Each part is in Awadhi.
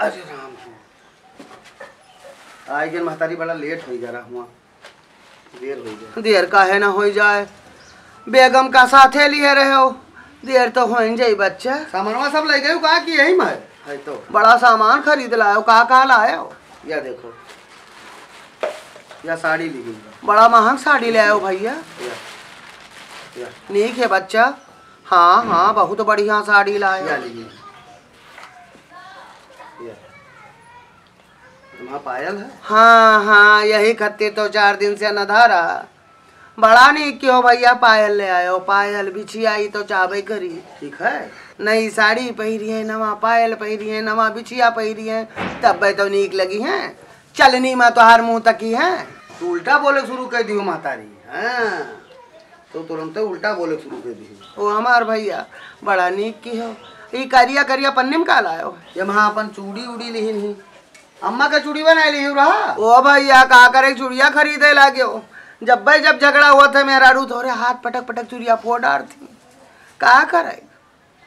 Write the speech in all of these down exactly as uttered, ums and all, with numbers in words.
अरे राम हो। आइ गए महतारी, बड़ा लेट होइ गया रहा हुआ। देर होइ गया। देर काहे ना होइ जाए, बेगम का साथे लिए रहे हो, देर तो होइ जाई बच्चा। सामानवा सब ले गए हो का कि यही में है? है तो। बड़ा सामान खरीद लायो, का का लायो? या देखो, या साड़ी ली गई। बड़ा महंग साड़ी ले आयो भैया। या, या। नीक है बच्चा। हाँ, हाँ, बहुत बढ़िया साड़ी लायो। या ली गई। या। तुम्हारा पायल है? हाँ, हाँ, यही खत्तिर तो चार दिन से न धरा। बड़ा नीक कियो भैया, पायल ले आयो, पायल बिछिया ई तो चाबे करी। ठीक है। नई साड़ी पहिरी है, नवा पायल पहिरी है, नवा बिछिया पहिरी है, तब्बे तो नीक लगी है। चलनी मा तोहार मुँह तकी है। तू उल्टा बोले शुरू कर दियो महतारी। हाँ, तो तुरंते उल्टा बोले शुरू कर दियो। ओ हमार भैया, बड़ा नीक किहो। ई करिया करिया पन्नी में का लायो? ये वहाँ अपन चूड़ी उड़ी लिहिन ही। अम्मा का चूड़ी बनाए लिहिन रहा। ओ भैया, का करे चूड़िया खरीदे लाग्यो। जब भाई जब झगड़ा हुआ था मेरा रू तोरे हाथ पटक पटक चूड़िया फोड़ डारती। का करे?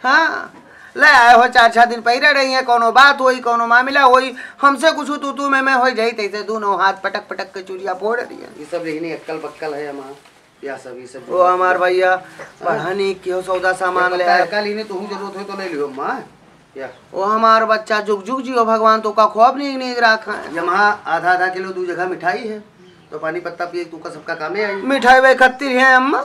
हाँ, ले आए हो, चार छह दिन पहिरे रही है, कौनो बात होई, कौनो मामला होई, हमसे कुछ तू तू मैं मैं होई जाई, तैसे दोनों हाथ पटक पटक के चूड़िया फोड़ रही है। ये सब लेकिन अक्कल बक्कल है हमार, या सब, ये सब ओ हमार भैया, हाँ? पढ़ा नहीं किहो सौदा सामान ले आए। कल इन्हें तुहू जरूरत हो तो ले लियो अम्मा, या। ओ हमार बच्चा, जुग जुग जियो भगवान, तो का खूब नीक नीक राखा है। ये वहाँ आधा आधा किलो दू जगह मिठाई है, तो पानी पत्ता पिए, तू का सबका कामे आई। मिठाई वे खत्तिर है अम्मा।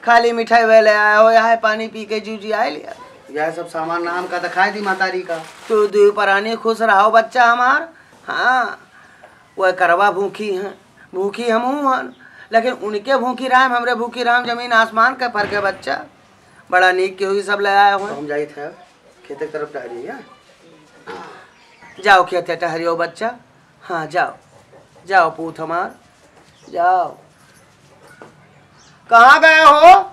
खाली मिठाई वे ले आयो, यह पानी पी के जूजी आए लिया। यह सब सामान नाम का दिखाई दी महतारी का। तू दुई परानी खुश रहो बच्चा हमार। हाँ, वह करवा भूखी हैं, भूखी हमहू हन, लेकिन उनके भूखी राम, हमरे भूखी राम, जमीन आसमान के फर्क है बच्चा। बड़ा नीक के हुई सब ले आए तो हुए। हम जाई थे खेते की तरफ टहरी, हाँ? जाओ खेते टहरियो बच्चा। हाँ, जाओ, जाओ पूत हमार, जाओ। कहाँ गए हो?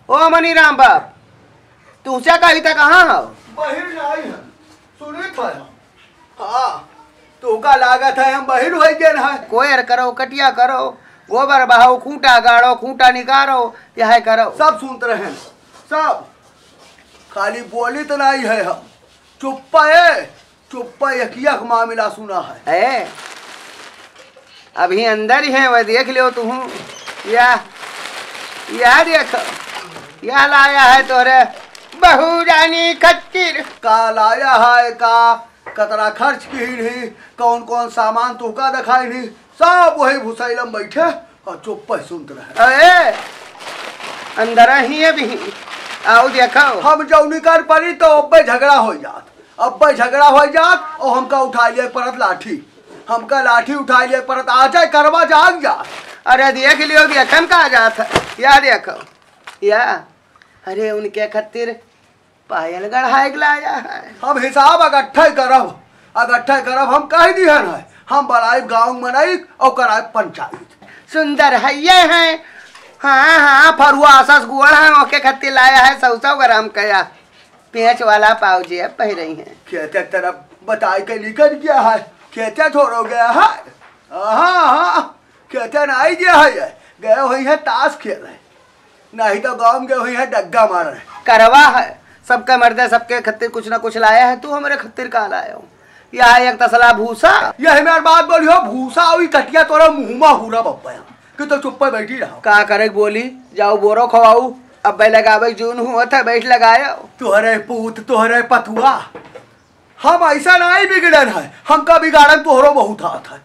ओ मनीराम बाप, तुमसे कही था कहाँ हो? बहिर नहीं है, सुनित है हम। हाँ, तुमका लागत है हम बहिर होइ गए हैं। कोयर करो, कटिया करो, गोबर बहाओ, खूंटा गाड़ो, खूंटा निकारो, यह करो। सब सुनत रहे हैं, सब। खाली बोली तो नहीं है हम। चुप्पा है, चुप्पा यकिया का मामला सुना है। है, अभी अंदर ही है, वह देख लियो तुहूँ। या, या देखो, या लाया है तोरे बहू रानी खत्तिर। का लाया है का, कतरा खर्च किहिन ही, कौन कौन सामान तुहका दिखाइन ही, सब वही भुसैलम बैठे और चुप्पे सुनत रहे। अरे, अंदर ही है भी, आओ देखो। हम जौनी कर पड़ी तो अब्बे झगड़ा हो जात। अब्बे झगड़ा हो जात और हमका उठा लिए परत लाठी, हमका लाठी उठा लिए परत, आ जाए करवा जाग जात। अरे देख लियो, देखन का जात है, या देखो, या, अरे उनके खत्तिर पायल गढ़ाए के लाया है। हम हिसाब अगट्ठे करब, अगट्ठे करब, हम कह दिहन है, हम बड़ाई गाँव में नहीं और कराए पंचायत। सुंदर है ये है, हाँ, हाँ, फरुआ असस गुड़ है, ओके खत्तिर लाया है, सौ सौ ग्राम कया। पेंच वाला पाउजी अब पहिरई हैं। खेते तरफ बताई के निकल गया है, खेते छोड़ो गया है। हाँ, हाँ, खेते ना आई गया है, गए हुई है ताश खेले, नहीं तो गाँव गए हुई है डग्गा मारे। करवा है, सबका मर्दे, सबके खत्तिर कुछ ना कुछ लाया है, तू हमरे खत्तिर का लायो? यहाँ एक तसला भूसा। यही मेरी बात बोली हो, भूसा और कटिया तोरा मुँह मा हुरा बब्बा। कि तो चुप्पे बैठी रहो। का करे के बोली, जाओ बोरो खवाऊ, अब्बे लगावे जून हुआ था, बैठ लगायो। तोहरे पूत, तोहरे पतुआ, हम ऐसा नहीं बिगड़न है, हमका बिगाड़न तोहरो बहुत हाथ है।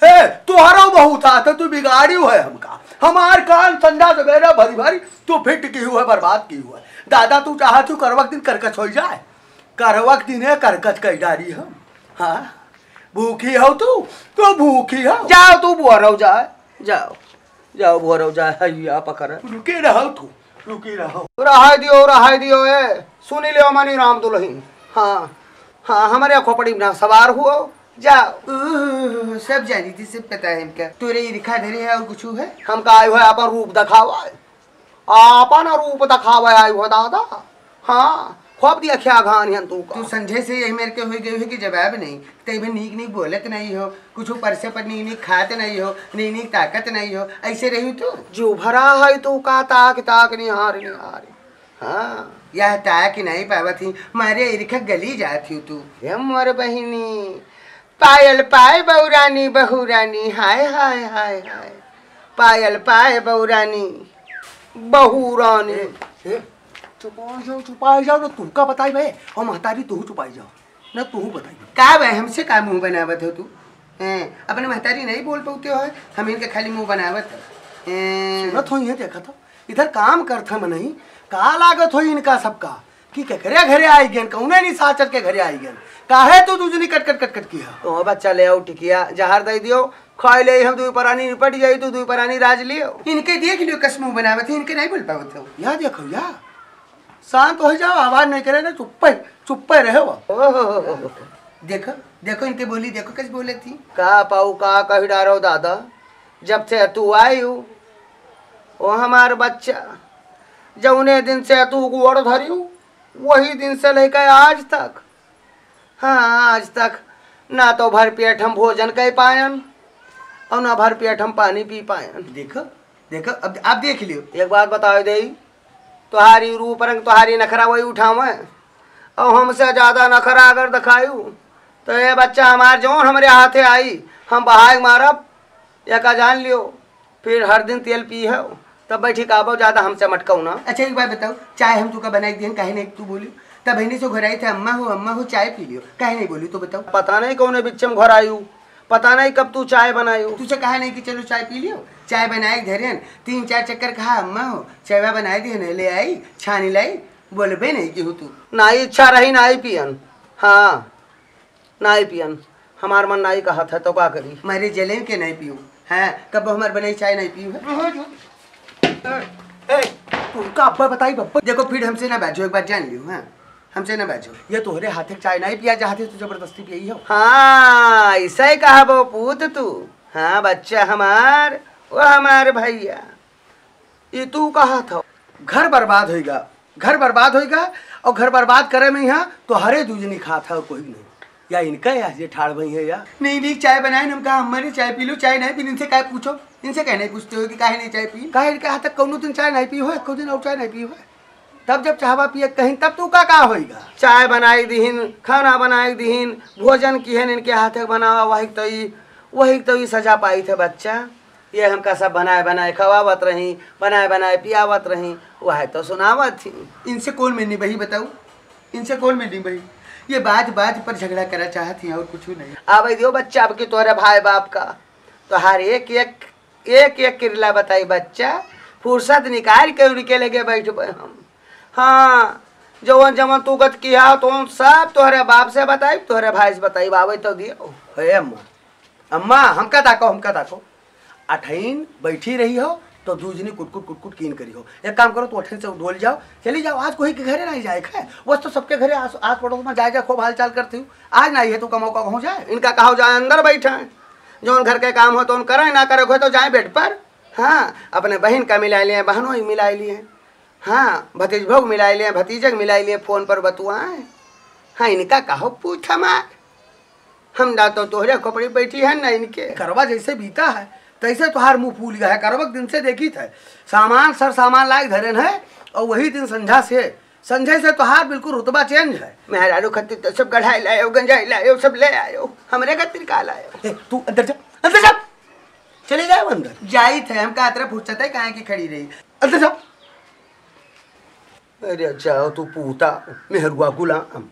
हे, तोहरो बहुत हाथ है, तू बिगाड़ियो है हमका। हमार कान संझा सवेरे भरी भरी तू फिट किहू है, बर्बाद किहू है। दादा, तू चाहत हो करवक दिन करकच होइ जाए, करवक दिन है करकच कई डारी हम। हाँ, भूखी हो तू, तो भूखी हो। जाओ तू बोरो जाए, जाओ, जाओ बोरो जाए, हैया पकड़। रुकी रहो तू, रुकी रहो। रहाय दियो, रहाय दियो, ए, सुनी लियो मनीराम दुलहिन। हाँ, हाँ, हमरे खोपड़ी में ना सवार हुओ, जाओ। ओह, सब जानी थी, सब पता है हमका। तोरे ई रिखा धरे है और कुछ है? हमका आयो है अपन रूप दिखावा है। आपन रूप दिखावे आयु हो दादा। हाँ, खूब दिया ख्या घान हन तू का। तू संझे से यही मेरे के होई गई हो कि जवाब नहीं। तई भी नीक नीक बोलत नहीं हो, कुछ ऊपर से पर नीक नीक खात नहीं हो, नीक नीक ताकत नहीं हो, ऐसे रही तू। जो भरा है तू का ताक ताक निहार निहार। हाँ। यह ताक नहीं पावत ही, मारे इरखक गली जात ही तू। हे मोर बहिनी, पायल पाए बहू रानी, बहू रानी, हाय, हाय, हाय, हाय। पायल पाए बहू रानी, बहू रानी। ए, ए, चुपाई जाओ, चुपाई जाओ, ना तुमका बताई बे, और महतारी तू चुपाई जाओ, ना तू बताई बे। का बे, हमसे का मुँह बनावत हो तू? हैं, अपने महतारी नहीं बोल पाते हो, हम इनके खाली मुँह बनावत है। हैं। सुनत हो, ये देखा था, इधर काम करत है मनई, का लागत हो इनका सबका? कि केकरे घरे आई गन, कौने निशाचर के घरे आई गन? काहे तू दूजनी कट कट कट कट किहा? ओ बच्चा, ले आओ टिकिया, जहर दे दियो, खाई ले हम दुई परानी, निपट जाई, तू दुई परानी राज लियो। इनके देख लियो, कस मुँह बनावत है, इनके नहीं बोल पावत हो। या देखो या, शांत हो जाओ, आवाज नहीं करे ना, चुप्पे चुप्पे रहे हो। ओहो। देखो, देखो इनके बोली, देखो कस बोले थी। का पाऊ, का कही डारो दादा, जब से तू आयु, ओ हमार बच्चा, जौने दिन से तू गोड़ धरियू, वही दिन से लेके आज तक, हाँ, आज तक ना तो भर पेट हम भोजन कर पायन और ना भर पेट हम पानी पी पायन। देखो, देखो, अब आप देख लियो। एक बात बताओ दे, तोहारी रूप रंग, तोहारी नखरा वही उठावे, और हमसे ज्यादा नखरा अगर दिखायू, तो ये बच्चा हमार जौन हमरे हाथे आई, हम बहाय मारब, या का जान लियो। फिर हर दिन तेल पी है, तब बैठी का आबो, ज्यादा हमसे मटकाऊ ना। अच्छा, एक बात बताओ, चाय हम तुका बनाई दिहन, काहे नहीं तू बोली? तब बहनी से घराई थे, "अम्मा हो, अम्मा हो, चाय पी लियो", काहे नहीं बोली, तो बताओ। पता नहीं कौने बिच्चे में घरायू, पता नहीं कब तू चाय बनायू। तुझे कहा नहीं कि चलो चाय पी लियो? चाय बनाए धरेन, तीन चार चक्कर कहा, "अम्मा हो, चायवा बनाए दिहन, ले आई, छानी लाई", बोलबे नहीं कि हो तू। ना इच्छा रही, ना ही पियन। हाँ। नाई पियन, हमार मन नाई कहत है, तो का करी? मारे जलेन के नाई पियो। हाँ, कब हमार बनाई चाय नाई पियो है? ए, ए, तुमका अब्बा बताई, बब्बा। देखो, फिर हमसे ना बाजो, एक बात जान लियो, हाँ, हमसे ना बाजो। ये तोहरे हाथे चाय नाई पिया, जहाँ थे तू जबरदस्ती पियई हो। हाँ, ऐसा ही कहा वो पूत तू। हाँ, बच्चा हमार, वो हमार भैया। ई तू कहत हो? घर बर्बाद होइगा, घर बर्बाद होइगा, और घर बर्बाद करे में यहाँ तो हरे दूजनी खात है, कोई नहीं। या इनका या जे ठाड़ भई है या। नहीं, नहीं, चाय बनाए, हम कहा, "हमारे चाय पी लो, चाय नहीं पी, इनसे काहे पूछो?" इनसे काहे नहीं पूछते हो कि काहे नहीं चाय पी? काहे इनके हाथ तक कौनो दिन चाय नहीं पी हो, एको दिन और चाय नहीं पी हो? तब जब चाहवा पिए कहीं, तब तू का, का होइगा? चाय बनाई दिहिन, खाना बनाई दिहिन, भोजन किहन, इनके हाथ के बनावा, वही तो ई, वही तो ई सजा पाई थे बच्चा। ये हमका सब बनाए बनाए खवावत रही, बनाए बनाए पियावत रही, वह तो सुनावत थी। इनसे कौन में निबही बताऊ? इनसे कौन में निबही? ये बात बात पर झगड़ा करा चाहत ही और कुछ नहीं। आवे दियो बच्चा, अब की तोहरे भाई बाप का, तोहार एक एक, एक एक किरला बताई बच्चा, फुर्सत निकाल के उनके लगे बैठबे हम। हाँ, जवन जवन तू गत किहा, तो सब तोहरे बाप से बताई, तोहरे भाई से बताई, आवे तो दियो। हे अम्मा, अम्मा, हमका ताको, हमका ताको। अठइन बैठी रही हो, तो दूजनी कुटकुट कुटकुट कीन करी हो। एक काम करो, तू अठइन से डोल जाओ, चली जाओ, आज कोई के घरे नहीं जाए है। वस तो सबके घरे आस, आस पड़ोस में जाए, जाए, खूब हाल चाल करती हूँ। आज नहीं है, तू कमाओ का कहूँ जाए। इनका कहो जाए, अंदर बैठा है, जौन घर के काम हो तो उन करे, ना करे हो तो जाए बेड पर। हाँ, अपने बहिन का मिलाए लिए, बहनों ही मिलाए लिए। हाँ, भतीजभऊ मिलाए लिए, भतीजक मिलाए लिए, फोन पर बतुआए। हाँ, इनका कहो पूछ हमार। हम ना तो तोहरे खोपड़ी बैठी है, ना इनके। करवा जैसे बीता है, तैसे तोहार मुँह फूल गया है। करवा के दिन से देखी थे, सामान सर सामान लाए धरेन है, और वही दिन संझा से, संझे से तोहार बिल्कुल रुतबा चेंज है। मेहरारू खातिर तो सब गढ़ाई लायो, गंजाई लायो, सब ले आयो, हमरे खातिर का लायो? ए, तू अंदर जा, अंदर जा, चले जाओ अंदर। जाई थे, हम का अतरा फुर्सत है, काहे की खड़ी रही? अंदर जा। अरे जाओ तू पूता, मेहरुआ गुलाम।